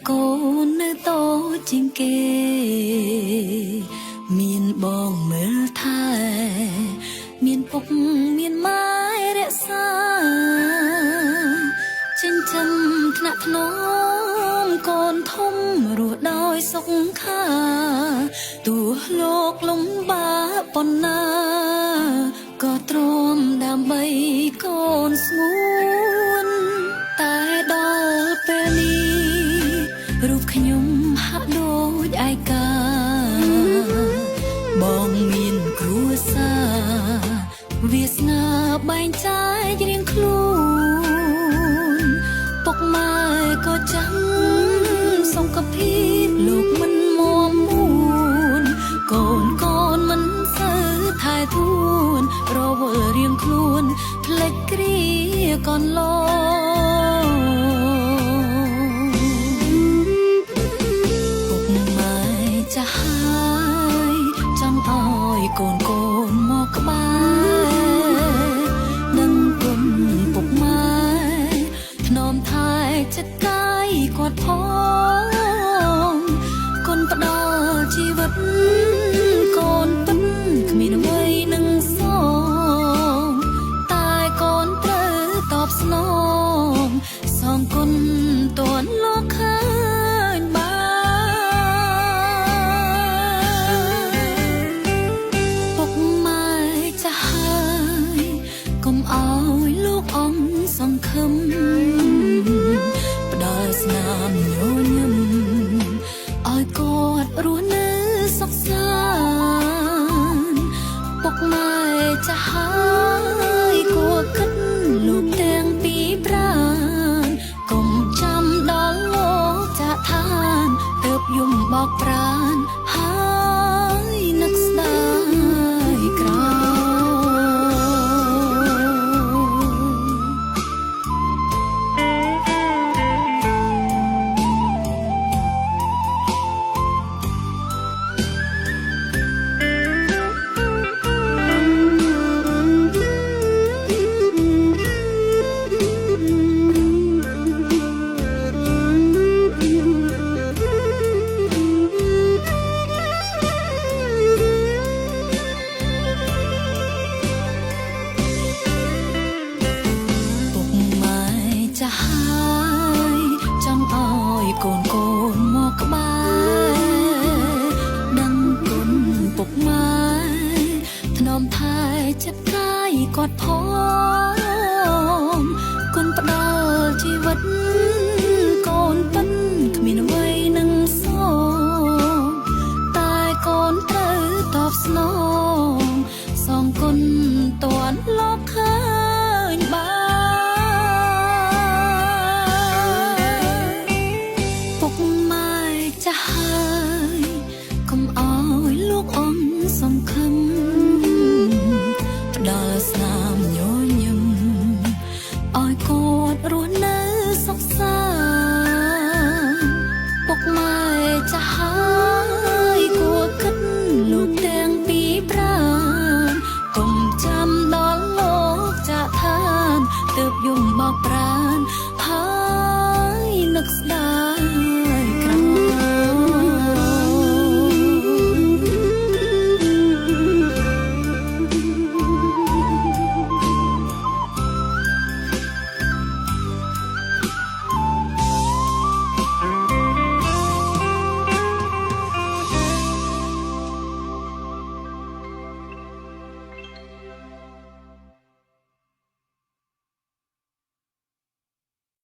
កូននៅតូចជាងគេមានបងមើលថែមានពុកមានម៉ែរក្សាចិញ្ចឹមថ្នាក់ថ្នមកូនធំរស់ដោយសុខខាទោះលោកលំបាកប៉ុណ្ណាក៏ទ្រាំដើម្បីកូនស្ងួនតែដល់ពេលនេះរូបខ្ញុំហាក់ដូចឯកាបងមានគ្រួសារវាសនាបែងចែករៀងខ្លួនពុកម៉ែក៏ចាំសុខភាពលោកមិនមាំមួនកូនកូនមិនសូវថែទួនរវល់រៀងខ្លួនភ្លេចគ្រាកន្លងពុកម៉ែចាស់ហើយចង់ឲ្យកូនកូនមកក្បែរនឹងគុណពុកម៉ែធ្នមថែចិត្តកាយគាត់ផងគុណផ្ដល់ជីវិតកូនពិនគ្មានអ្វីនឹងសងតែកូនត្រូវតបស្នងសងគុណតនលោកឃើញបានពុកម៉ែចាស់ហើយកុំឲ្យលោកអង្គសង្ឃឹមផ្ដល់ស្នាមញញឹមឲ្យគាត់រស់នៅសុខសាន្តពុកម៉ែចាស់ហើយគួរគិតលោកទាំងពីរប្រានកុំចាំដល់លោកចាក់ឋានទើបយំបោកប្រានហើយនឹកស្ដាយក្រោយ ពុកម៉ែចាស់ហើយចង់ឲ្យកូនកូនមកក្បែរដឹងគុណពុកម៉ែធ្នមថែចិត្តកាយគាត់ផងគុណផ្ដល់ជីវិតកូនពិនគ្មានអ្វីនឹងសងតែកូនត្រូវតបស្នងសងគុណតនលោកឃើញបានពុកម៉ែចាស់ហើយកុំឲ្យលោកអង្គសង្ឃឹមផ្ដល់ស្នាមញញឹមឲ្យគាត់រស់នៅសុខសាន្តពុកម៉ែចាស់ហើយគួរគិតលោកទាំងពីរប្រានកុំចាំដល់លោកចាក់ឋានទើបយំបោកប្រានហើយនឹកស្ដាយ